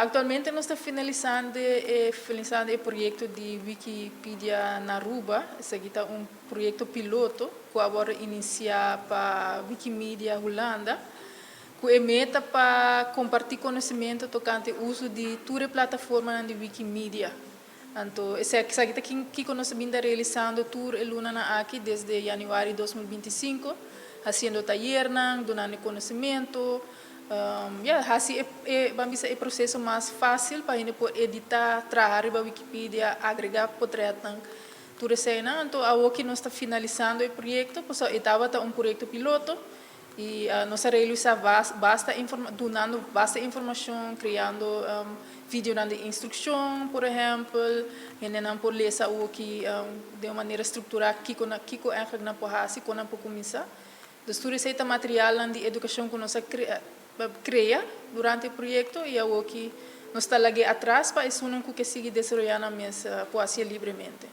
Actualmente nos ta finalisando e proyecto di Wikipedia na Aruba. Esaki ta un proyecto piloto cu awor a inicia pa Wikimedia Hulanda, cu e meta pa comparti conocimento tocante uso di tur plataforma di Wikimedia. Anto, esaki ta kico nos ta realisando tur e lunanan aki desde januari di 2025, haciendo tayer, dunando conocimento, ja, asina e, ban bisa, e proceso mas facil pa hende por edita, traha riba Wikipedia, agrega portret, tur esey. Anto, awor cu nos ta finalisando e proyecto, pues, tabata un proyecto piloto y nos a realisa basta dunando basta informacion, creando video di instruccion, por ehempel, hendenan por lesa aki di un manera structura kico eigenlijk nan por haci, con nan por cuminsa. Dus tur esey ta material di educacion cu nos a crea durante e proyecto y awor cu nos ta lag'e atras pa esunnan cu kier sigui desaroya nan mes por haci libremente.